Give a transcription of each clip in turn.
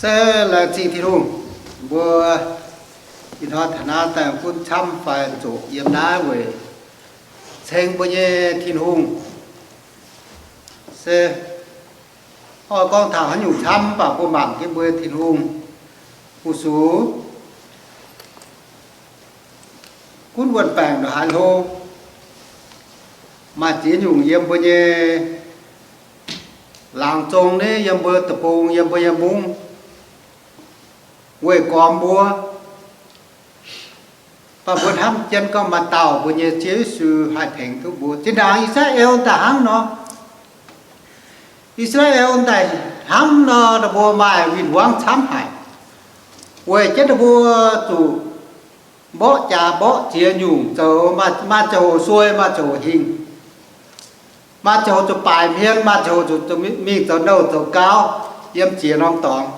Se laengz zingh Tin-Hungh, mbuo ih hnoi taux naaiv daaih gunv camv fai zoqc yiem naaiv weic ceng mbuo nyei Tin-Hungh. Se oix gorngv taux haaix nyungc camv, mv baac mbuo mangc jienv mbuo Tin-Hungh fu-sux gunv wuon-baengc ndongc haaix hlo, maaih ziex nyungc yiem mbuo nyei laangz zong ni, yiem mbuo deic-bung, yiem mbuo nyei mungv, weih gormx mbuo. Mv baac mbuo hnamv jienv gorngv maaih dauh mbuo nyei Ziouv Yesu haih tengx duqv mbuo. Zinh ndaangc I^saa^laa^en daaih hnangv nor, I^saa^laa^en daaih hnangv nor, ninh mbuo maaih win-wangv camv haic, weic jienv ninh mbuo zuqc mborqv jaax mborqv ziex nyungc zoux, maaih ziangh hoc suei, maaih ziangh hoc hingh, maaih ziangh hoc zuqc baaic hmien, maaih ziangh hoc zuqc mingh zoux nouh zoux gauv yiem ziex norm dorngx,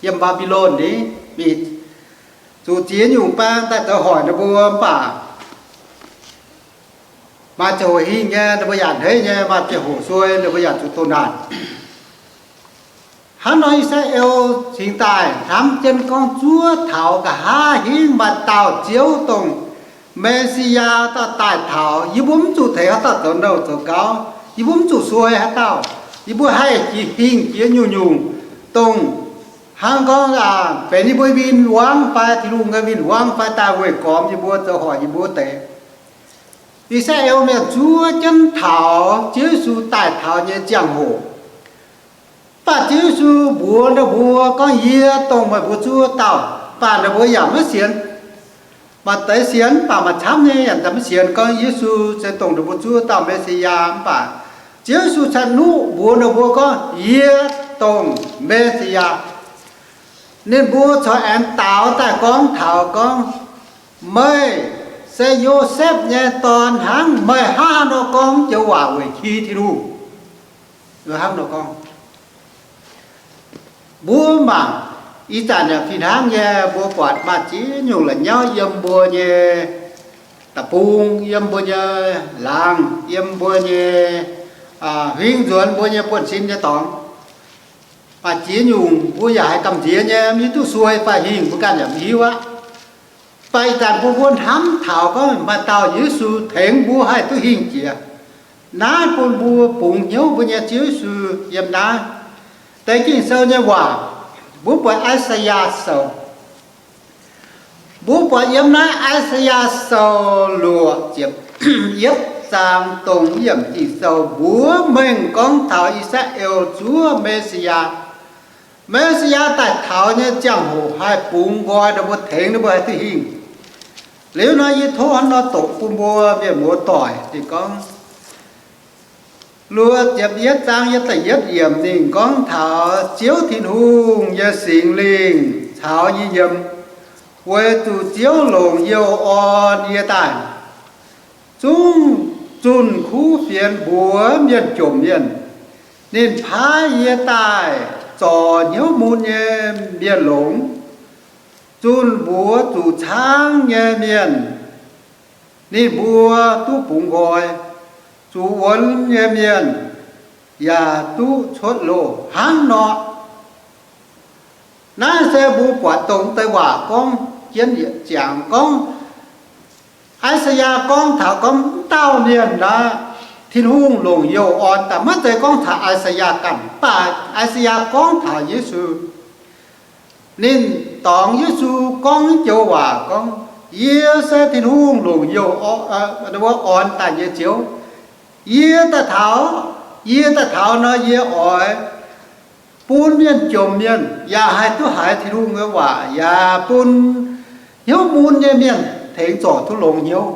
yiem Mbaa^mbi^lon ni, mingh zuqc ziex nyungc baeng daaih zoux hoic ninh mbuo. Mv baac maaih ziangh hoc hingh nyei, ninh mbuo yaac hneiv nyei, maaih ziangh hoc suei, ninh mbuo yaac zuqc doh naanc. Hnangv nor I^saa^laa^en cingx daaih hnamv jienv gorngv zuov taux nqa'haav hingv maaih dauh Ziouv dongh Me^si^yaa dauh daaih taux, yie mbuo mv zuqc tengx haaix dauh zoux nouh zoux gauv, yie mbuo mv zuqc suei haaix dauh, yie mbuo haih jiex hingh jiex nyungc-nyungc, dongh hnangv gorngv benx yie mbuo win-wangv fai Tin-Hungh nyei win-wangv fai daaih weih gormx yie mbuo, zoux hoic yie mbuo wuov deix. I^saa^laa^en mienh zuov jienv taux Ziouv Yesu daaih taux nyei ziangh hoc, mv baac Ziouv Yesu mbuox ninh mbuo gorngv, Yie dongh meih mbuo zuov dauh. Mv baac ninh mbuo yaac maiv sienx. Maaih deix sienx, mv baac maaih camv nyei yaac maiv sienx gorngv Yesu se dongh ninh mbuo zuov dauh Me^si^yaa. Mv baac Ziouv Yesu ca'nuqv mbuox ninh mbuo gorngv, Yie dongh Me^si^yaa. Ninh mbuo corc aengx daaux daaih gorngv taux gorngv, Meih se Yosepv nyei dorn hnangv. Meih hnangv haaix nor gorngv joux waac weic ki Tin-Hungh? Hnangv nor gorngv, mbuo mangc, ih zanc yaac fih hnangv nyei, mbuo buatc maaih ziex nyungc la'nyauv yiem mbuo nyei deic-bung, yiem mbuo nyei laangz, yiem mbuo nyei huingx nzuonx mbuo nyei buonv-sin nyei dorngx. Maaih ziex nyungc mbuo yaac haiz gamh nziex nyei, mv hiuv duqv suei fai hingh, mbuo ganh yaac mv hiuv aqv. Mv baac ih zanc bun mbuo hnamv taux gorngv maaih dauh Yesu tengx mbuo haih duqv hingh jiex. Naaiv bun mbuo bungx hnyouv mbuo nyei Ziouv Yesu yiem naaiv deix Ging-Sou nyei waac. Mbuo buatc I^saa^yaa Sou. Mbuo buatc yiem naaiv I^saa^yaa Sou luoqc ziepc yietv zaang dongh yiemc Ging-Sou mbuox mengh gorngv taux I^saa^laa^en zuov Me^si^yaa. Me^si^yaa daaih taux nyei ziangh hoc haih bungx nqoi ninh mbuo, tengx ninh mbuo haih duqv hingh. Liuz nor yie tov hnangv nor doqc bun mbuo mienh muoz-doic. Ninh gorngv, luoqc ziepc yietv zaang yie da'yietv yiemc ninh gorngv taux Ziouv Tin-Hungh nyei Singx Lingh caux yie yiem, weic zuqc Ziouv longc youh orn yie daaih zungv zunh kuv fienx mbuox mienh jomc mienh. Ninh paaiv yie daaih zorc hnyouv mun nyei mienh longx, zunh mbuox zuqc caangv nyei mienh ninh mbuo duqv bungx nqoi, zuqc wuonx nyei mienh yaac duqv cuotv loh hnangv nor. Naaiv se mbuo buatc dongh deix waac gorngv jienv yietc ziangx gorngv, I^saa^yaa gorngv taux gorngv m'dauh mienh naaiv, Tin-Hungh longc youh orn daaih. Maiv zeiz gorngv taux I^saa^yaa ganh, mv baac I^saa^yaa gorngv taux Yesu. Ninh dorngx Yesu gorngv joux waac gorngv, Yie se Tin-Hungh longc youh orn daaih nyei Ziouv. Yie daaih taux, yie daaih taux nor yie oix bun mienh jomc mienh yaac haih duqv haiz Tin-Hungh nyei waac, yaac bun hnyouv mun nyei mienh tengx zorc duqv longx hnyouv.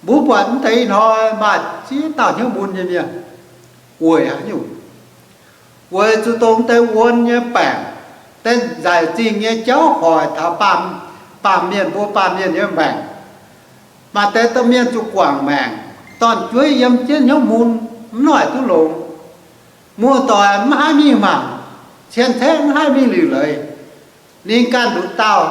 Mbuo buatc m'deix ih hnoi maaih ziex dauh hnyouv mun nyei mienh weic haaix nyungc? Weic zuqc dongh deix wuon nyei baengc, deix nzaic zingh nyei jauv hoic taux baamh mienh, mbuo baamh mienh nyei maengc. Maaih deix domh mienh zuqc guangc maengc, dorn-jueiv yiem jienv hnyouv mun, mv noic duqv longx. Muoz-doic mv haih mingh mangc, cien-ceqv mv haih mingh liuc leiz. Ninh ganh nduqc dauh,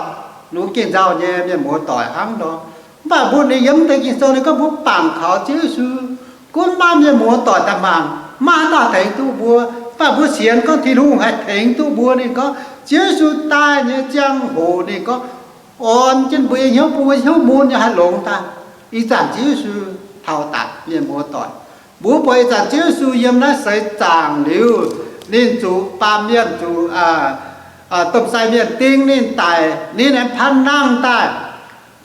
nduqc gengh nzauh nyei mienh muoz-doic hnangv nor. Mv baac mbuo ninh yiem deix Ging-Sou ninh gorngv mbuo bangc kaux Ziouv Yesu, gunv maiv maaih mienh muoz-doic daaih mangc, maiv maaih haaix dauh tengx duqv mbuo. Mv baac mbuo sienx gorngv Tin-Hungh haih tengx duqv mbuo. Ninh gorngv Ziouv Yesu daaih nyei ziangh hoc ninh gorngv, orn jienv mbuo nyei hnyouv, bun mbuo hnyouv mun nyei haih longx daaih. Ih zanc Ziouv Yesu taux daaih, mienh muoz-doic. Mbuo buatc ih zanc Ziouv Yesu yiem naaiv seix zaangc liuz, ninh zuqc baamh mienh, zuqc domh sai mienh ding ninh daic, ninh aengx paan nangh daaih.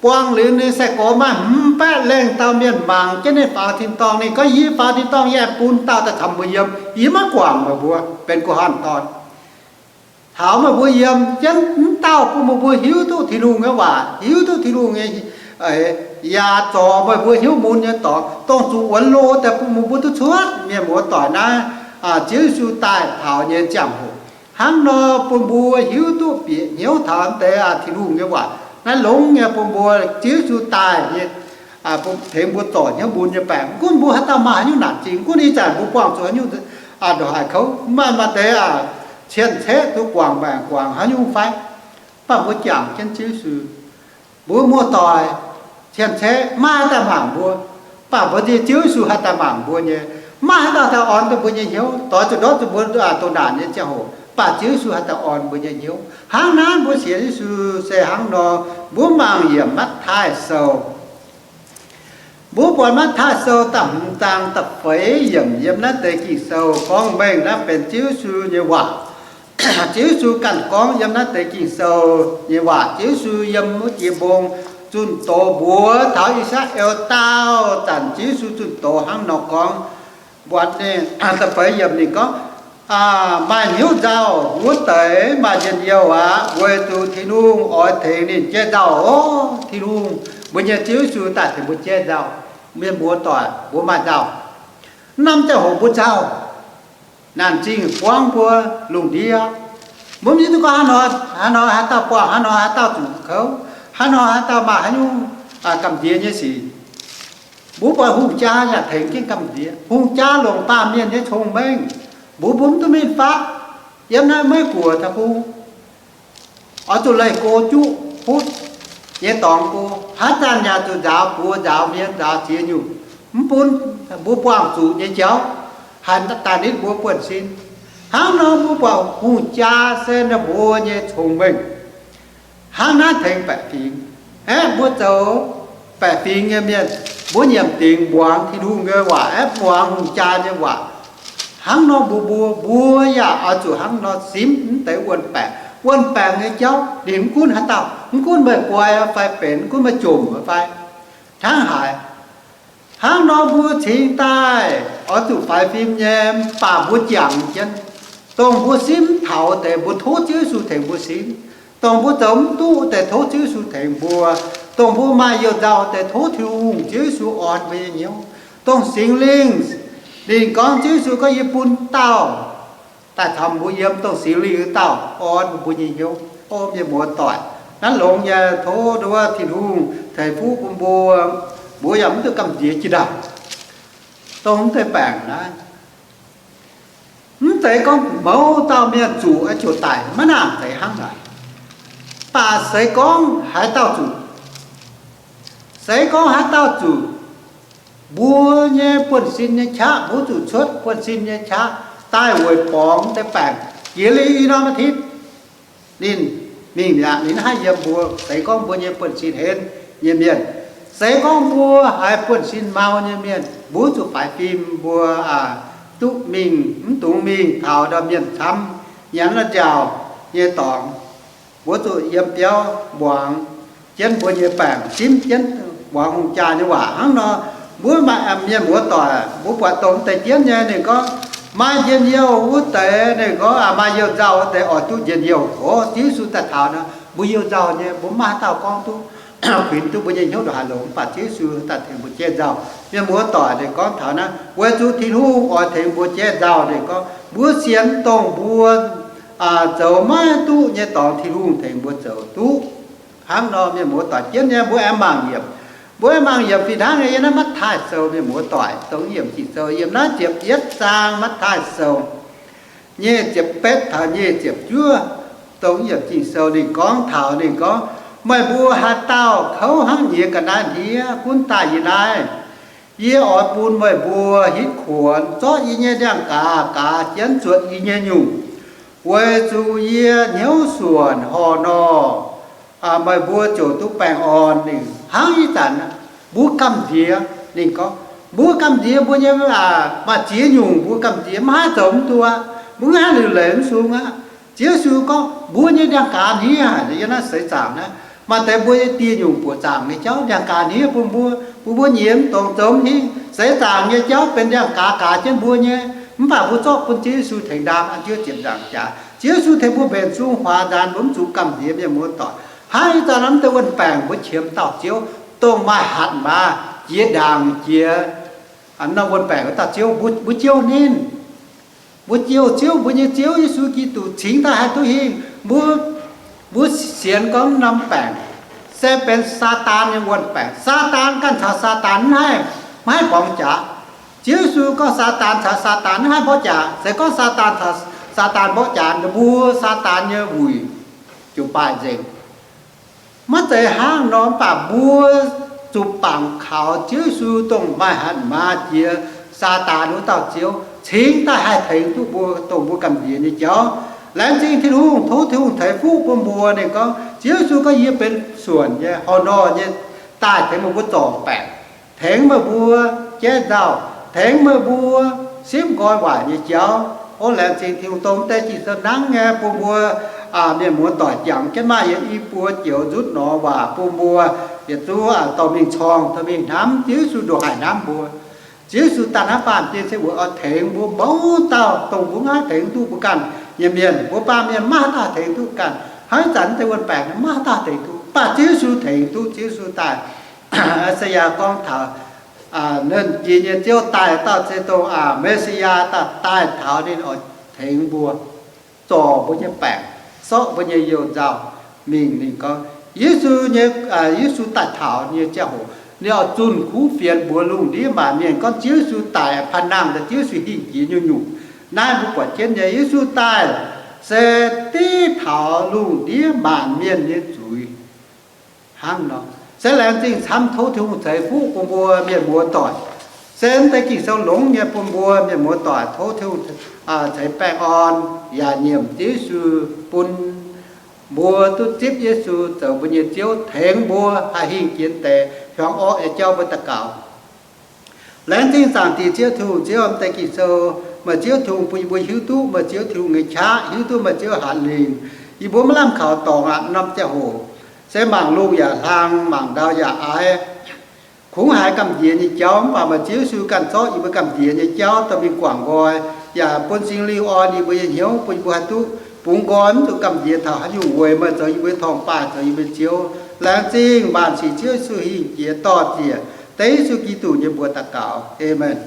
Buangh liuz ninh sai-gorx maaih hmz baeqv lengh dauh mienh mangc jienv ninh faaux tin-dorngh. Ninh gorngv, Yie faaux tin-dorngh, yie aengx bun dauh daaih caux mbuo yiem. Yie maiv guangc meih mbuo benx guh hanh dorn. Taux meih mbuo yiem jienv, mv dauh bun meih mbuo hiuv duqv Tin-Hungh nyei waac, hiuv duqv Tin-Hungh nyei, yaac zorc meih mbuo hnyouv mun nyei dorngx, dongh zuqc wuonx loh daaih bun meih mbuo duqv cuotv. Mienh muoz-doic, naaiv Ziouv Yesu daaih taux nyei ziangh hoc hnangv nor bun mbuo hiuv duqv bieqc hnyouv taux deix Tin-Hungh nyei waac. Naaiv longx nyei bun mbuo Ziouv Yesu daaih nyei, tengx mbuo zorc hnyouv mun nyei baengc. Mv gunv mbuo haaix dauh maaih haaix nyungc naanc zingh, mv gunv ih zanc mbuo buangh zuqc haaix nyungc ndongc haaix kouv, maaih maaih deix cien-ceqv duqv guangc maengc guangc haaix nyungc fai, mv baac mbuo jangx jienv Ziouv Yesu. Mbuo muoz-doic, cien-ceqv maiv haih daaih mangc mbuo, mv baac mbuo nyei Ziouv Yesu haih daaih mangc mbuo nyei. Maiv haaix dauh daaih orn duqv mbuo nyei hnyouv, doix zuqc ndortv zuqc mbuo doqc naanc nyei ziangh hoc, mv baac Ziouv Yesu haih daaih orn mbuo nyei hnyouv. Hnangv naaiv mbuo sienx Yesu se hnangv nor. Mbuo mangc yiem Matv^taai Sou. Mbuo buatc Matv^taai Sou da'hmz zaang da'feix yiemc yiem naaiv deix Ging-Sou gorngv mengh naaiv benx Ziouv Yesu nyei waac. Ziouv Yesu ganh gorngv yiem naaiv deix Ging-Sou nyei waac. Ziouv Yesu yiem wuov jiex mbong zunh doz mbuox taux I^saa^laa^en daauh zanc, Ziouv Yesu zunh doz hnangv nor gorngv. Mbuatc ninh da'feix yiemc ninh gorngv, Maaih hnyouv nzauh wuov deix maaih njien-youh aqv, weic zuqc Tin-Hungh oix tengx ninh jaiv nzauh oc. Tin-Hungh, mbuo nyei Ziouv Yesu daaih tengx mbuo jaiv nzauh. Mienh muoz-doic, mbuo maaih nzauh. Mv norm ziangh hoc mbuo nzauh, naanc zingh buangv mbuo lungh ndiev. Mbuo mv hiuv duqv gorngv hnangv nor, hnangv nor haaix dauh buangh, hnangv nor haaix dauh zuqc kouv, hnangv nor haaix dauh maaih haaix nyungc gamh nziex nyei sic. Mbuo buatc hungh jaa yaac tengx jienv gamh nziex. Hungh jaa longc baamh mienh nyei cong-mengh. Mbuo mbuo mv duqv mingh fatv. Yiem naaiv Meiv Guoqv deic-bung oix zuqc leih go juqv hutv nyei dorngx go. Haaix zanc yaac zuqc nzaaux buoz, nzaaux mienh, nzaaux ziex nyungc, mv bun mbuo buangh zuqc nyei jauv haih daaih nitv mbuo buonv-sin. Hnangv nor mbuo buatc hungh jaa se ninh mbuo nyei cong-mengh. Hnangv naaiv tengx baeqc fingx. Aeqv, mbuo zoux baeqc fingx nyei mienh, mbuo nyiemc dingc muangx Tin-Hungh nyei waac, aeqv, muangx hungh jaa nyei waac. Hnangv nor mbuo, mbuo, mbuo yaac oix zuqc hnangv nor simv mv deix wuon-baengc. Wuon-baengc nyei jauv ninh mv gunv haaix dauh, mv gunv meih guai fai benx, mv gunv meih jomc fai hnangv haaix. Hnangv nor mbuo cingx daaih oix zuqc faix fim nyei, mv baac mbuo jangx jienv. Dongh mbuo simv mv taux deix, mbuo tov Ziouv Yesu tengx mbuo simv. Dongh mbuo zoux mv duqv deix, tov Ziouv Yesu tengx mbuo. Dongh mbuo maaih youh nzauh deix, tov Tin-Hungh Ziouv Yesu orn mbuo nyei hnyouv. Dongh Singx Lingh, ninh gorngv, Ziouv Yesu gorngv, Yie bun dauh daaih caux mbuo yiem, dongh Singx Lingh wuov dauh orn mbuo nyei hnyouv. O mienh muoz-doic, naaiv longx nyei. Tov nduov Tin-Hungh ceix fuqv bun mbuo, mbuo yaac mv duqv gamh nziex jiex ndaangc dongh mv deix baengc naaiv. Mv zeiz gorngv mouz dauh mienh zuqc oix ziouc daic, maiv nangc zeiz hnangv naaic. Mv baac se gorngv haaix dauh zuqc, se gorngv haaix dauh zuqc, mbuo nyei buonv-sin nyei qaqv, mbuo zuqc cuotv buonv-sin nyei qaqv daaih weic borngz deix baengc jiex liuz i norm aa^titv. Ninh mingh mi'aqv. Ninh maiv haih yiem mbuo. Se gorngv mbuo nyei buonv-sin henv nyei mienh, se gorngv mbuo haiz buonv-sin mau nyei mienh, mbuo zuqc faix fim mbuo duqv mingh, mv dungx mingh taux ndau mienh camv nyanc nor nziaauc nyei dorngx. Mbuo zuqc yiem biauv muangx jienv mbuo nyei baengc, simv jienv muangx hungh jaa nyei waac. Hnangv nor, mbuo mienh muoz-doic, mbuo buatc dongh deix jienv nyei, ninh gorngv maaih njien-youh wuov deix, ninh gorngv maaih youh nzauh wuov deix oix duqv njien-youh. O, Ziouv Yesu daaih taux nor, mbuo youh nzauh nyei, mbuo maiv haaix dauh gorngv duqv kuinx duqv mbuo nyei hnyouv ndongc haaix longx, mv baac Ziouv Yesu daaih tengx mbuo jaiv nzauh. Mienh muoz-doic, ninh gorngv taux naaiv, weic zuqc Tin-Hungh oix tengx mbuo jaiv nzauh. Ninh gorngv mbuo sienx dongh mbuo zoux maiv duqv nyei dorngx, Tin-Hungh tengx mbuo zoux duqv. Hnangv nor, mienh muoz-doic, jienv nyei mbuo aengx mangc yiemc. Mbuo aengx mangc yiemc fih hnangv nyei yiem naaiv Matv^taai Sou, mienh muoz-doic, dongh yiemc Ging-Sou yiem naaiv ziepc yietv zaang Matv^taai Sou, nyic ziepc betv taux nyic ziepc juov. Dongh yiemc Ging-Sou ninh gorngv taux, ninh gorngv, Meih mbuo haaix dauh kouv hnangv nyiex ga'naaiv hniev gunv daaih yie naaiv, Yie oix bun meih mbuo hitv kuonx, zorqv yie nyei ndiangx-gaaz gaaz jienv zuotc yie nyei nyungc, weic zuqc yie hnyouv suonc horh nor, meih mbuo ziouc duqv baengh orn. Ninh hnangv ih zanc mbuo gamh nziex, ninh gorngv mbuo gamh nziex mbuo nyei, maaih ziex nyungc mbuo gamh nziex maiv haih zoux mv duqv aqv, mbuo maiv haih liuc leiz mv sung aqv. Ziouv Yesu gorngv mbuo nyei ndiangx-gaaz hniev haic, yiem naaiv seix zaangc naaiv maaih deix mbuo nyei dieh nyungc buoqc zaangc nyei jauv ndiangx-gaaz hniev bun mbuo, bun mbuo nyiex mv dongz zoux hingv. Seix zaangc nyei jauv benx ndiangx-gaaz gaaz jienv mbuo nyei, mv baac mbuo zorqv bun Ziouv Yesu tengx ndaam an Ziouv ziepc nzaangc jaax. Ziouv Yesu tengx mbuo mbenc sung huaax nzaanx, mbuo mv zuqc gamh nziex mienh muoz doic. Hnangv ih zanc naaiv deix wuon-baengc mbuo qiemx dauh Ziouv, dongh maaih hatc maaz jiex ndaangc jiex norm wuon-baengc wuov dauh Ziouv, mbuo jouh ninh. Mbuo jouh Ziouv, mbuo nyei Ziouv Yesu Giduc cingx daaih haih duqv hingh. Mbuo, mbuo sienx gorngv norm baengc se benx Saadaan nyei wuon-baengc. Saadaan ganh caux Saadaan maiv haih, maiv haih mborngx jaax. Ziouv Yesu gorngv Saadaan caux Saadaan maiv haih mborqv jaax. Se gorngv Saadaan caux Saadaan mborqv jaax, mbuo Saadaan nyei wuic ziouc baaih nzengc. Maiv zeiz hnangv nor, mv baac mbuo zuqc bangc kaux Ziouv Yesu dongh maaih hatc maaz jiex Saadaan wuov dauh Ziouv cingx daaih haih tengx duqv mbuo, dongh mbuo gamh nziex nyei jauv. Laengz zingh Tin-Hungh, tov Tin-Hungh ceix fuqv bun mbuo. Ninh gorngv, Ziouv Yesu gorngv, Yie benx suonc nyei, horh nor nyei, daaih tengx meih mbuo zorc baengc, tengx meih mbuo jaiv nzauh, tengx meih mbuo simv nqoi waaic nyei jauv. Ov, laengz zingh Tin-Hungh, dongh deix Ging-Sou hnangv nyei bun mbuo mienh muoz doic jangx jienv maaih yiem i buo joux nzutv norm waac bun mbuo yietc zungv dorh mingh corng, dorh mingh hnamv. Ziouv Yesu ndongc haaix hnamv mbuo. Ziouv Yesu daaih hnangv baamh gen se weic oix tengx mbuo mouz dauh, dongh mbuo maiv haih tengx duqv mbuo ganh nyei mienh. Mbuo baamh mienh maiv haaix dauh tengx duqv ganh. Hnangv ih zanc deix wuon-baengc maiv haaix dauh tengx duqv, mv baac Ziouv Yesu tengx duqv. Ziouv Yesu daaih, Seyaa gorngv taux Nernh Jiex nyei Ziouv daaih, dauh se dongh Messiah daaih, daaih taux ninh oix tengx mbuo zorc mbuo nyei baengc, sortv mbuo nyei youh nzauh mingh. Ninh gorngv Yesu nyei, Yesu daaih taux nyei ziangh hoc, ninh oix zunh kuv fienx mbuox lungh ndiev maanc mienh gorngv Ziouv Yesu daic paav nangh daaih, Ziouv Yesu hingh jiex nyungc-nyungc. Naaiv mbuo buatc jienv nyei, Yesu daaih se div taux lungh ndiev maanc mienh nyei zuiz. Hnangv nor, se laengz zingh camv, tov Tin-Hungh ceix fuqv bun mbuo mienh muoz doic. Se deix Ging-Sou longx nyei bun mbuo mienh muoz doic, tov Tin-Hungh ceix baengh orn yaac nyiemc Ziouv Yesu, bun mbuo duqv zipv Yesu zoux mbuo nyei Ziouv, tengx mbuo haih hingh jiex deix hiuang orqv nyei jauv. Mbuo daux gaux. Laengz zingh Zaangc Diex Ziouv Tin-Hungh, Ziouv, deix Ging-Sou, meih Ziouv Tin-Hungh bun yie mbuo hiuv duqv meih Ziouv Tin-Hungh nyei qaqv, hiuv duqv meih Ziouv hatc lingc. Yie mbuo maiv lamh kaux dorngx aqv. Norm ziangh hoc se mangc lungh yaac hlang, mangc ndau yaac aiv, kungx haiz gamh nziex nyei jauv, mv baac meih Ziouv Yesu ganh zorqv yie mbuo gamh nziex nyei jauv dorh mingh guangc nqoi, yaac bun Singx Lingh orn yie mbuo nyei hnyouv, bun yie mbuo haih duqv bungx nqoi, mv zuqc gamh nziex taux haaix nyungc, weic meih zoux yie mbuo nyei torngv-baaih, zoux yie mbuo nyei Ziouv. Laengz zingh maanc sic Ziouv Yesu hingh jiex dorh ziec, dengv Yesu Giduc nyei mbuox daux gaux. Aamen.